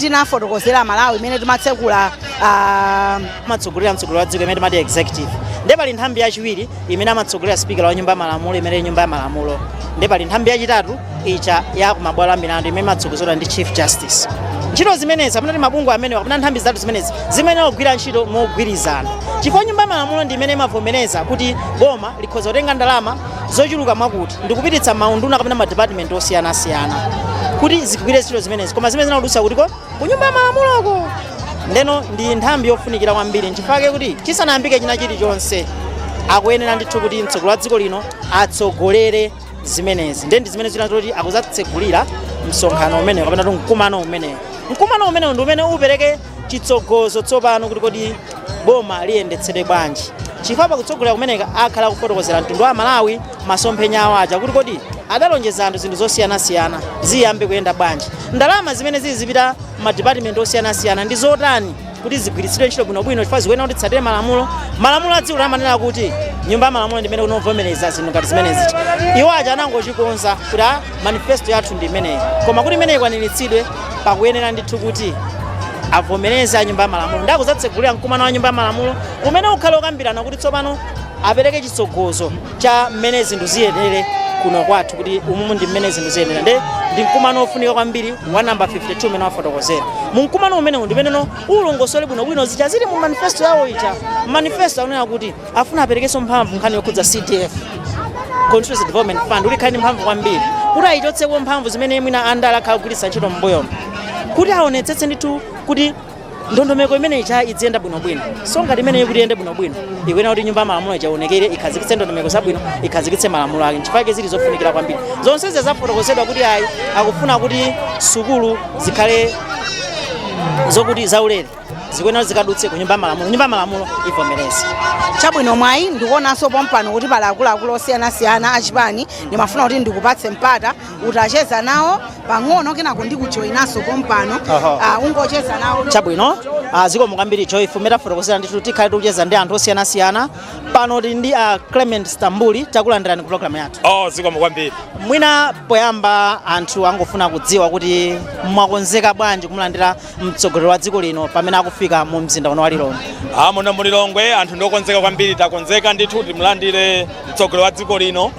Tinafotokozera Malawi imene timatsekula Amatsogolera mtsogoleri wa dziko, imene timati executive. Nde pali nthambi yachiwiri imene amatsogolera spikala wa Nyumba ya Malamulo, imene Nyumba ya Malamulo. Nde pali nthambi yachitatu icha ya kumabwalo a milandu, imene imatsogozedwa ndi Chief Justice. Ntchito zimenezi, kapena kuti mabungwe amenewa kapena nthambi zitatu zimenezi, zimene kugwira ntchito mogwirizana, chifukwa Nyumba ya Malamulo ndi imene imavomereza kuti boma likhoza kutenga ndalama zochuluka mwakuti ndikupititsa maunduna kapena madepartment osiyanasiyana kuti zigwire ntchito zimenezi, koma zimene zinadutsa kutiko? Ku Nyumba ya Malamuloko. Ndeno ndi nthambi yofunikira kwambiri, nchifukwa kuti chisanayambike china chilichonse akuyenera ndithu kuti mtsogoleri wa dziko lino atsogolere zimenezi. Nde ndi zimene zinatoti akuzatsegulira msonkhano umenewo, kapena kuti mkumano umenewo. Mkumano umenewo ndi umene upereke chitsogozo tsopano kuti kodi boma liyendetsedwe bwanji, chifukwa pakutsogolera kumeneka akhala kufotokozera mtundu wa Malawi masomphenya awo aja, kuti kodi adalonjeza anthu zinthu zosiyanasiyana ziyambe kuyenda bwanji, ndalama zimene zili zipita madepartment osiyanasiyana ndi zotani, kuti zigwiritsidwe ntchito bwinobwino, chifukwa zikuyenera kuti tsatire malamulo. Malamulo a dziko amanena kuti Nyumba ya Malamulo ndimene kunovomereza zinthu ngati zimenezi. Iwo aja anangochikonza kuti a manifesto yathu ndi imeneyi, koma kuti imeneyi ikwaniritsidwe pakuyenera ndithu kuti avomereze a Nyumba ya Malamulo. Ndakuzatsegulira mkumano wa Nyumba ya Malamulo umene ukhale ukambirana kuti tsopano apereke chitsogozo cha mmene zinthu ziyendere kuno kwathu, kuti umumu ndi mmene zinthu ziyendera. Nde ndi mkumano ofunika kwambiri wa namba 52 umene wafotokozera. Mu mkumano umenewu ndimeneno ulongosole bwinobwino zija zili mu manifesto yawo ija. Manifesto akunena kuti afuna aperekenso mphamvu nkhani yokhudza CDF, Constituency Development Fund, kuti ikhale ndi mphamvu kwambiri, kuti ayichotseko mphamvu zimene mwina andale akhala kugwiritsa ntchito m'mbuyomo, kuti aonetsetse ndithu kuti ndondomeko imene ija idziyenda bwinobwino. So ngati imeneyi kuti iyende bwinobwino, ikuyenera kuti Nyumba ya Malamulo ichaonekere, ikhazikitse ndondomeko zabwino, ikhazikitse malamulo ake. Nchifukwa zili zofunikira kwambiri. Zonsezi zafotokozedwa kuti ayi, akufuna kuti sukulu zikhale zokuti zaulere, zikuyenera zikadutse ku Nyumba ya Malamulo, Nyumba ya Malamulo ivomereze. Chabwino, mwayi, ndikuonanso pompano kuti pali akuluakulu osiyanasiyana achipani. Ndimafuna kuti ndikupatse mpata utacheza nawo pang'ono, kenako ndikujoyinanso pompano. Ungocheza nawo. Chabwino, zikomo kwambiri, Joyful. Metafotokozera ndithu, tikhale tikucheza ndi anthu osiyanasiyana pano. Tili ndi Clement Stambuli. Takulandirani ku program yathu. Oh, zikomo kwambiri. Mwina poyamba anthu angofuna kudziwa kuti mwakonzeka bwanji kumulandira mtsogoleri wa dziko lino pamene akufika mu mzinda uno wa Lilongwe? Ah, muno mu Lilongwe anthu ndiokonzeka kwambiri. Takonzeka ndithu timulandire mtsogoleri wa dziko lino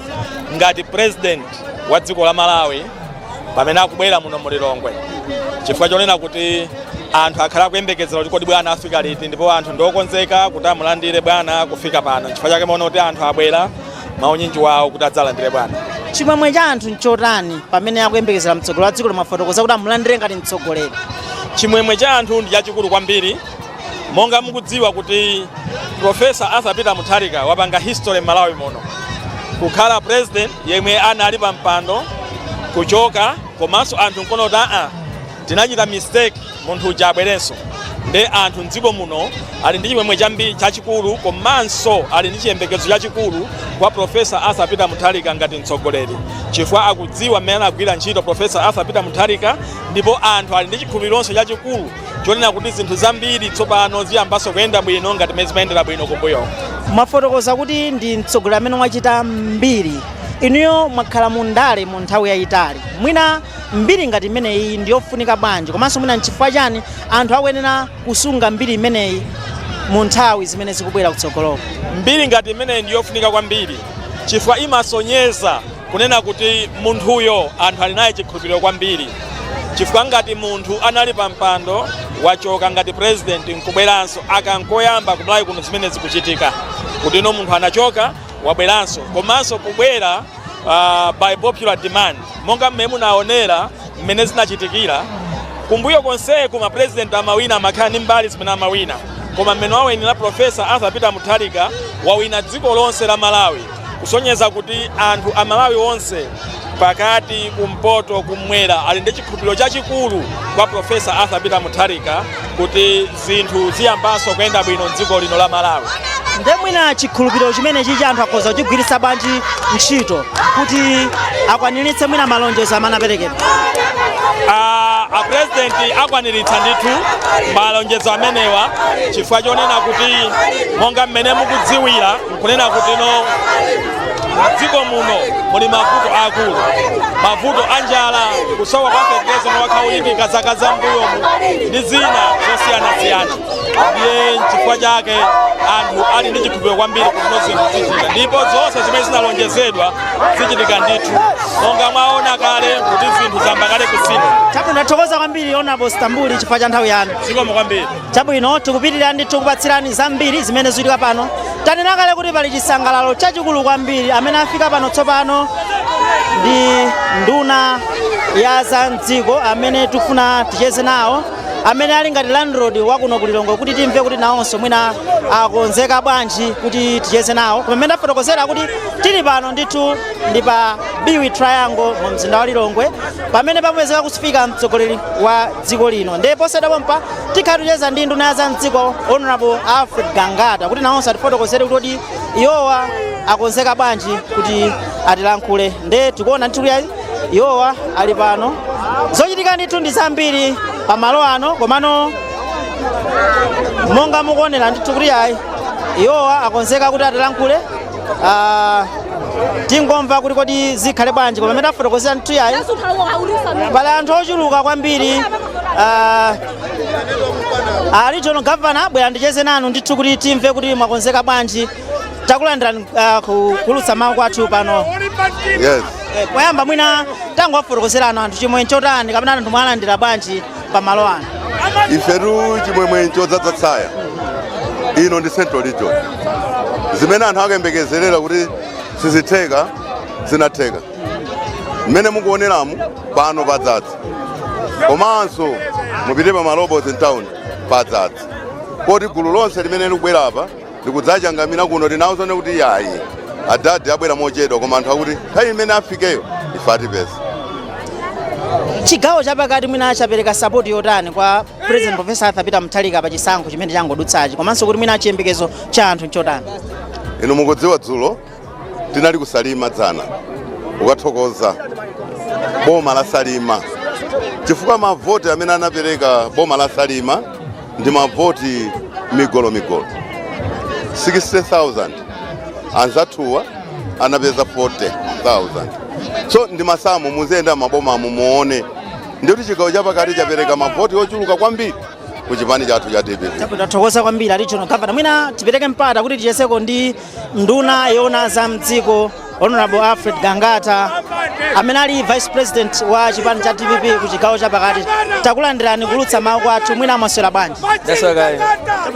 ngati president wa dziko la Malawi pamene akubwera muno mu Lilongwe, chifukwa chonena kuti anthu akhala akuyembekezera kuti kodi bwana afika liti, ndipo anthu ndiokonzeka kuti amulandire bwana kufika pano. Chifukwa chake maona kuti anthu abwera maunyinji wawo kuti adzalandire bwana. Chimwemwe cha anthu nchotani pamene akuyembekezera mtsogoleri wa dziko lino? Mafotokoza kuti amulandire ngati mtsogoleri. Chimwemwe cha anthu ndi chachikulu kwambiri. Monga mukudziwa kuti Professor Arthur Peter Mutharika wapanga history m'Malawi muno, kukhala president yemwe anali pa mpando kuchoka, komanso anthu nkuona kuti aa, tinachita mistake, munthu uja abwerenso. Nde anthu mdziko muno ali ndi chimwemwe chambiri chachikulu, komanso ali ndi chiyembekezo chachikulu kwa Professor Arthur Peter Mutharika ngati mtsogoleri, chifukwa akudziwa mmene anagwira ntchito Professor Arthur Peter Mutharika, ndipo anthu ali ndi chikhulupironso chachikulu chonena kuti zinthu zambiri tsopano ziyambanso kuyenda bwino ngati mmene zimayendera bwino kumbuyo. Mwafotokoza kuti ndi mtsogoleri amene wachita mbiri. Inuyo mwakhala mu ndale mu nthawi yayitali. Mwina mbiri ngati imeneyi ndiyofunika bwanji, komanso mwina nchifukwa chani anthu akuyenera kusunga mbiri imeneyi mu nthawi zimene zikubwera kutsogoloko? Mbiri ngati imeneyi ndiyofunika kwambiri, chifukwa imasonyeza kunena kuti munthuyo anthu ali naye chikhulupiriro kwambiri, chifukwa ngati munthu anali pa mpando, wachoka ngati president nkubweranso, akankoyamba kumalawi kuno zimene zikuchitika kuti ino munthu anachoka, wabweranso, komanso kubwera by popular demand, monga mmene munaonera mmene zinachitikira kumbuyo konseku. Mapresident amawina, amakhala ndi mbali zimene amawina, koma mmene wawinira Professor Arthur Peter Mutharika, wawina dziko lonse la Malawi, kusonyeza kuti anthu Amalawi onse, pakati, kumpoto, kumwera, ali ndi chikhulupiriro chachikulu kwa Professor Arthur Peter Mutharika kuti zinthu ziyambanso kuyenda bwino mdziko lino la Malawi. Nde mwina chikhulupiriro chimene chichi anthu akhoza kuchigwiritsa bwanji ntchito kuti akwaniritse mwina malonjezo amene aperekedwa? A president akwaniritsa ndithu malonjezo amenewa, chifukwa chonena kuti monga mmene mukudziwira, nkunena kuti no Mdziko muno muli mavuto akulu, mavuto a njala, kusowa kwa fetereza wakhawikika zaka zambuyomu ndi zina zosiyanasiyana. Ndiye nchifukwa chake anthu ali ndi chikhulupiriro kwambiri kuti zinthu zichitika, ndipo zonse zimene zinalonjezedwa zichitika ndithu, monga mwaona kale kuti zinthu zayamba kale kusintha. Chabwino, ndathokoza kwambiri, Honorable Stambuli, chifukwa cha nthawi yanu. Zikomo kwambiri. Chabwino, tikupitirira ndithu kupatsirani zambiri zimene zikuchitika pano. Tanena kale kuti pali chisangalalo chachikulu kwambiri. Amene afika pano tsopano ndi nduna ya za mdziko amene tikufuna ticheze nawo, amene ali ngati landlord wakuno ku Lilongwe, kuti timve kuti nawonso mwina akonzeka bwanji kuti ticheze nawo. Koma mmene ndafotokozera kuti tili pano ndithu ndi pa Biwi Triangle mu mzinda wa Lilongwe, pamene pamupezeka kufika mtsogoleri wa dziko lino. Ndiye posachedwa pompa tikhala tucheza ndi nduna ya za mdziko, Honorable Alfred Gangata, kuti nawonso atifotokozere kuti kodi iwowa akonzeka bwanji kuti atilankhule. Nde tikuona ndithu kuti iwowa ali pano. Zochitika ndithu ndi zambiri pamalo ano, komano monga mukuonera ndithu kuti ayi, iwowa akonzeka kuti atilankhule. Tingomva kuti kodi zikhale bwanji. Koma pamene afotokozera ndithu, yayi, pali anthu ochuluka kwambiri. Regional governor, bwera ndicheze nanu ndithu kuti timve kuti mwakonzeka bwanji. Takulandirani kuulutsa mawu kwathu pano. Yes. Poyamba mwina tangowafotokozerano anthu chimwe chotani kapena anthu mwalandira bwanji pamalo ano? Ifetu chimwemwe chodzaza tsaya. Ino ndi Central Region. Zimene anthu akuyembekezerera kuti sizitheka, zinatheka. Mmene mukuoneramu pano padzadza, komanso mupite pa Malobos in town padzadza, koti gulu lonse limene likubwera apa likudzachangamira kuno. Tinawuzane kuti yayi, adadi abwera mochedwa, koma anthu akuti nthawi imene afikeyo ife atipeza. Chigawo chapakati mwina chapereka support yotani kwa President Professor Arthur Peter Mutharika pa chisankho chimene changodutsachi, komanso kuti mwina chiyembekezo cha anthu nchotani? Inu mukudziwa, dzulo tinali kuSalima, dzana, ukathokoza boma la Salima, chifukwa mavoti amene anapereka boma la Salima ndi mavoti migolomigolo 60,000, anzathuwa anapeza 40,000. So ndi masamu, muziyenda mabomamo muone ndikuti chigawo chapakati chapereka mavoti ochuluka kwambiri ku chipani chathu cha DPP. Tathokoza kwambiri, Regional Governor. Mwina tipereke mpata kuti tichezeko ndi nduna yoona za mdziko, Honorable Alfred Gangata, amene ali Vice President wa chipani cha DPP ku chigawo chapakati. Takulandirani kulutsa mawu kwathu. Mwina mwaswera bwanji? Ndaswera.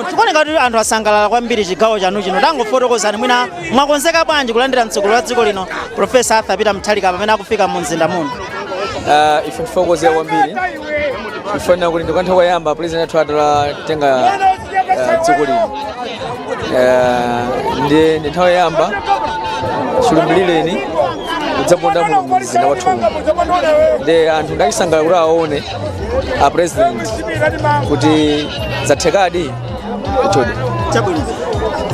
Tikuoneka kuti anthu asangalala kwambiri chigawo chanu chino. Tangofotokozani, mwina mwakonzeka bwanji kulandira mtsogoleri wa dziko lino, Professor Arthur Peter Mutharika, pamene akufika mu mzinda muno? Ife tifokozera kwambiri tifanira kuti ndikanthawi koyamba President athu atalatenga dziko lino. Ndi nthawi yoyamba chilumbireni kudzaponda muno mu mzinda wathu uno, ndi anthu ndachisangalala kuti aone a President kuti zathekadi chodi. Chabwino,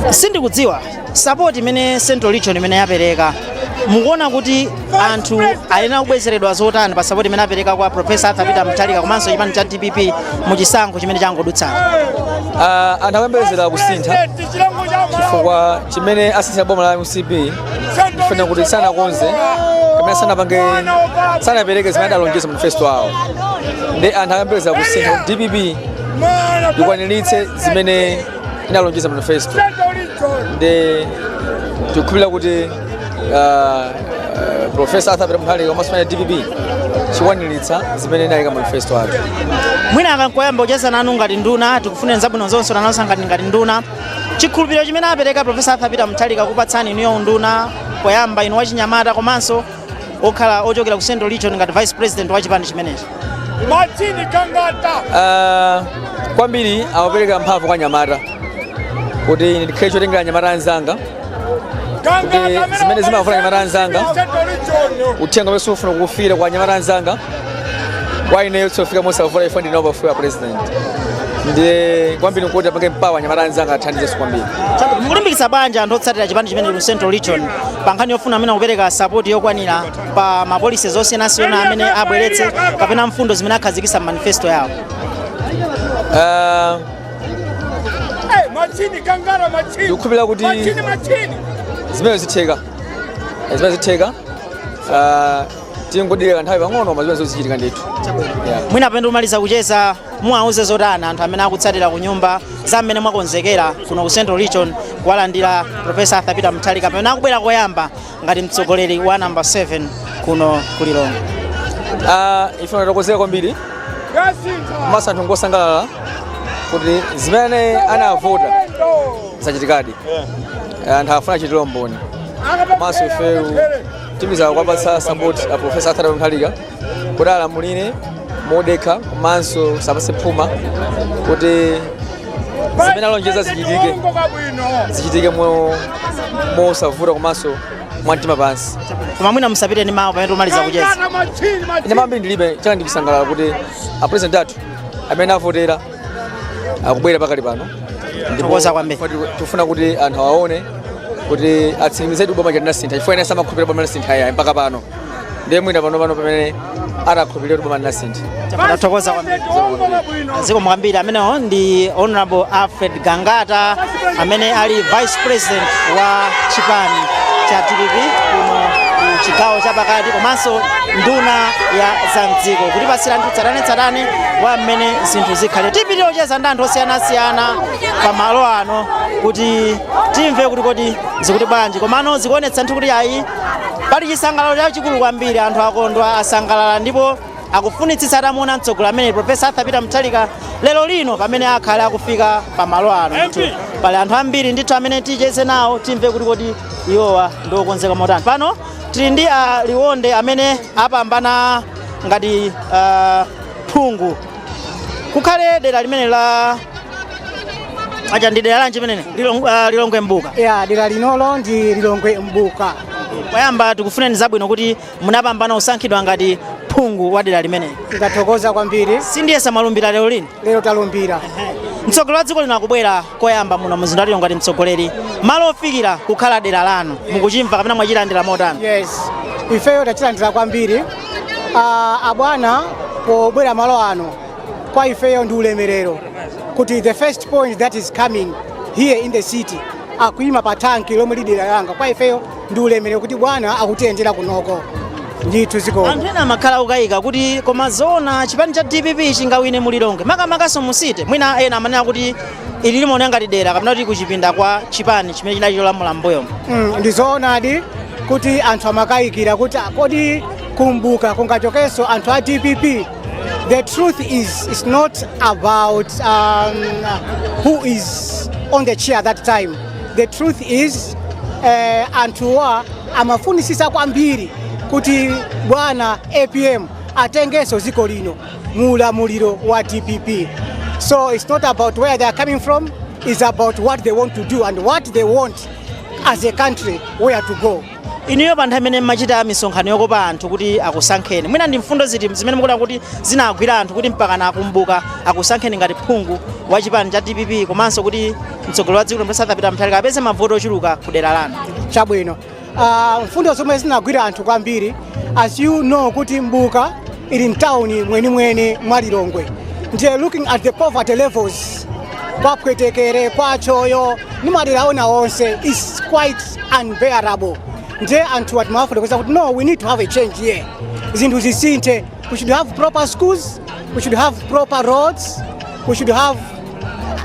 sindikudziwa support imene Central Region imene yapereka, mukuona kuti anthu ayenera kubwezeredwa zotani pa support imene apereka kwa Professor Arthur Peter Mutharika komanso chipani cha DPP mu chisankho chimene changodutsana? Anthu akuyembekezera kusintha, chifukwa chimene asintha boma la MCP chifuna kuti sanakonze kapena sanapange, sanapereke zimene adalonjeza manifesto awo. Ndi anthu akuyembekezera kusintha kuti DPP ikwaniritse zimene inalonjeza manifesto. Ndi tikukhulupirira kuti Professor Arthur Peter Mutharika komanso ya DPP chikwaniritsa zimene inayika manifesto ake. Mwina akankoyamba kucheza nanu ngati nduna, tikufunira zabwino zonse nanonso ngati nduna. Chikhulupiriro chimene apereka Professor Arthur Peter Mutharika kupatsani inuyo unduna poyamba, inu wachinyamata komanso okhala ochokera ku Central Region ngati Vice President wa chipani chimenechi? Machini Gangata. Kwambiri amapereka mphamvu kwa anyamata kuti ndikhale chotengera anyamata anzanga, kuti zimene zimafuna anyamata anzanga, uthenga umene sufuna kufira kwa anyamata anzanga, kwa ineyo tsofika mosavuta ifo ndinawo pafupi ya President. Ndiye kwambiri nkuti apange mpawa anyamata anzanga, athandizenso kwambiri. Mukulimbikitsa bwanji anthu otsatira chipani chimene ku Central Region pa nkhani yofuna amene kupereka support yokwanira pa ma policies osiyanasiyana amene abweretse kapena mfundo zimene akhazikitsa manifesto yawo? Machini Gangata, machini. Ndikukhulupirira kuti Machini, machini. zimene zitheka. Zimene zitheka, tingodikira nthawi pang'ono, koma zimene zozichitika ndithu. Yeah. Mwina pamene umaliza kucheza, muwauze zotani anthu amene akutsatira ku nyumba za mmene mwakonzekera kuno ku Central Region kuwalandira Professor Arthur Peter Mutharika pamene akubwera koyamba ngati mtsogoleri wa namba 7 kuno ku Lilongwe? Ife takonzeka kwambiri komanso anthu ngosangalala kuti zimene anavota zachitikadi. Anthu afuna achitire umboni, komanso ifeyo timiza kuwapatsa support a Professor Arthur Mutharika kuti alamulire modekha komanso sapase phuma, kuti zimene alonjeza zichitike, zichitike mosavuta komanso mwamtima pansi. Koma mwina musapite ndi mawu pamene tumaliza kucheza. Ine mambiri ndilibe chaka, ndikusangalala kuti a president athu amene avotera akubwera pakali pano. Ndipo Thokoza kwambiri. tifuna kuti anthu awaone kuti atsimikizedi boma linasintha, chifukwa ine samakhulupirira boma linasintha yayi mpaka pano. Ndiye mwina pano pamene atakhulupirira kuti boma linasintha. Tathokoza kwambiri, zikomo kwambiri. Amenewo ndi Honorable Alfred Gangata amene ali vice president wa chipani cha DPP kuno ku chigawo chapakati komanso nduna ya zamdziko, kutipasira anthu tsatanetsatane wa mmene zinthu zikhale. Tipitire kucheza ndi anthu osiyanasiyana pamalo ano kuti timve kuti kodi zikuti bwanji. Komano zikuonetsa nthu kuti ayi, pali chisangalalo chachikulu kwambiri, anthu akondwa, asangalala ndipo akufunitsitsa atamuona mtsogoleri amene Professor Arthur Peter Mutharika lero lino pamene akhale akufika pamalo ano. Ndithu pali anthu ambiri ndithu amene ticheze nawo, timve kuti kodi iwowa ndiokonzeka motani. Pano tili ndi a Liwonde amene apambana ngati phungu kukhale dera limene la aja, ndi dera lanji limeneli? Lilongwe Mbuka? Ya, dera linolo ndi Lilongwe Mbuka. Poyamba tikufuneni zabwino kuti munapambana kusankhidwa ngati phungu wa dera limeneli. Ndathokoza kwambiri. Sindiyesa mwalumbira lero lino? Lero talumbira. Mtsogoleri wa dziko lino akubwera koyamba muno mzinda wa Lilongwe ngati mtsogoleri, malo ofikira kukhala dera lanu, mukuchimva kapena mwachilandira motani? Yes, ifeyo tachilandira kwambiri. Abwana pobwera malo ano, kwa ifeyo ndi ulemerero kuti the first point that is coming here in the city akuyima pa tanki lomwe lidera langa. Kwa ifeyo ndi ulemerero kuti bwana akutiyendera kunoko ndithu, zikomo. Anthu ena amakhala akukayika kuti koma zoona chipani cha DPP chingawine mu Lilongwe, makamakaso mu city? Mwina ena amanena kuti ili limaoneka ngati dera kapena kuti kuchipinda kwa chipani chimene chinali cholamula mbuyomo. Ndizoonadi kuti anthu amakayikira kuti kodi kumbuka kungachokenso anthu a DPP? The truth is, it's not about who is on the chair that time. The truth is, anthuwa amafunisisa kwambiri kuti bwana APM atengenso dziko lino mu ulamuliro wa DPP. So it's not about where they are coming from, it's about what they want to do and what they want as a country, where to go. Inuyo pa nthawi imene mmachita misonkhano yokopa anthu kuti akusankheni, mwina ndi mfundo ziti zimene mukuona kuti zinagwira anthu kuti mpakana akumbuka akusankheni ngati phungu wa chipani cha DPP, komanso kuti mtsogoleri wa dziko lino Arthur Peter Mutharika apeze mavoto ochuluka ku dera lanu? Chabwino, mfundo zomwe zinagwira anthu kwambiri, as you know kuti Mbuka ili mtawuni mwenimweni mwa Lilongwe, ndiye looking at the poverty levels kwa Pwetekere, kwa Choyo ndi madera ona onse is quite unbearable. Ndiye anthu atimawafotokoza kuti no, we need to have a change here, zinthu zisinthe. We should have proper schools, we should have proper roads, we should have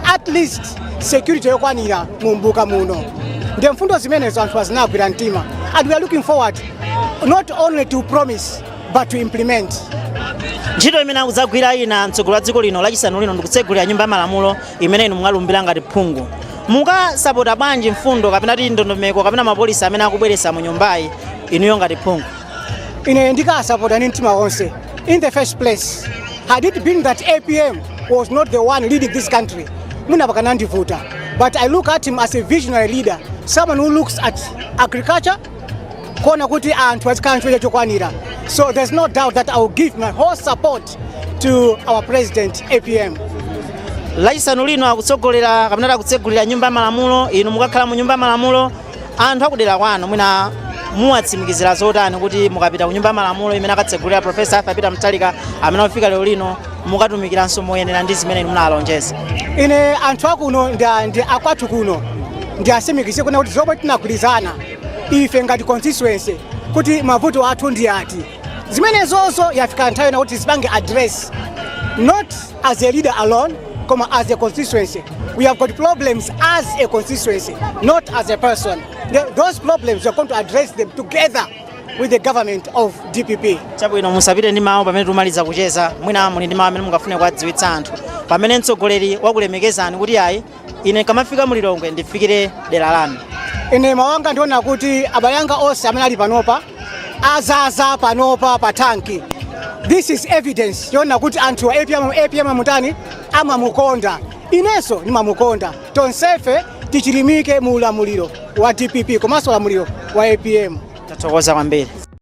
at least security yokwanira mu Mbuka muno. Ndiye mfundo zimenezo anthu azinagwira mtima, and we are looking forward not only to promise but to implement. Ntchito imene akudzagwira ina mtsogoleri wa dziko lino lachisanu lino ndikutsegulira nyumba ya malamulo imene inu mukalumbira ngati phungu. Mukasapota bwanji mfundo kapena ti ndondomeko kapena ma policy amene akubweretsa mu nyumbayi inuyo ngati phungu? Ine ndikasapota ndi mtima wonse. In the first place, had it been that APM was not the one leading this country, mwina pakanandivuta, but I look at him as a visionary leader, someone who looks at agriculture, kuona kuti anthu azikhala chakudya chokwanira. So there's no doubt that I will give my whole support to our president APM. Lachisanu lino akutsogolera kapena akutsegulira nyumba ya malamulo, inu mukakhala mu nyumba ya malamulo, anthu akudera kwanu mwina muwatsimikizira zotani kuti mukapita ku nyumba ya malamulo imene akatsegulira Professor Arthur Peter Mutharika amene akufika lero lino, mukatumikiranso moyenera ndi zimene inu munalonjeza? Ine anthu akuno ndi akwathu kuno ndiasimikize kuna kuti zomwe tinagwirizana Ife ngati constituency, kuti mavuto athu ndi ati, zimenezonso yafika nthawi ina kuti zipange address, not as a leader alone, koma as a constituency. We have got problems as a constituency, not as a person. Those problems, we are going to address them together with the government of DPP. Chabwino, musapite ndi mawu. Pamene tumaliza kucheza, mwina muli ndi mawu amene mungafune kuwadziwitsa anthu pamene mtsogoleri wakulemekezani kuti ayi, ine kamafika mulilongwe ndifikire dera lanu. Ine mawanga ndiona kuti abale anga onse amene ali panopa azaza panopa pa tanki. This is evidence yoona kuti anthu a APM, APM mutani amamukonda, inenso ndimamukonda. Tonsefe tichilimike mu ulamuliro wa DPP komanso ulamuliro wa APM. Tathokoza kwambiri.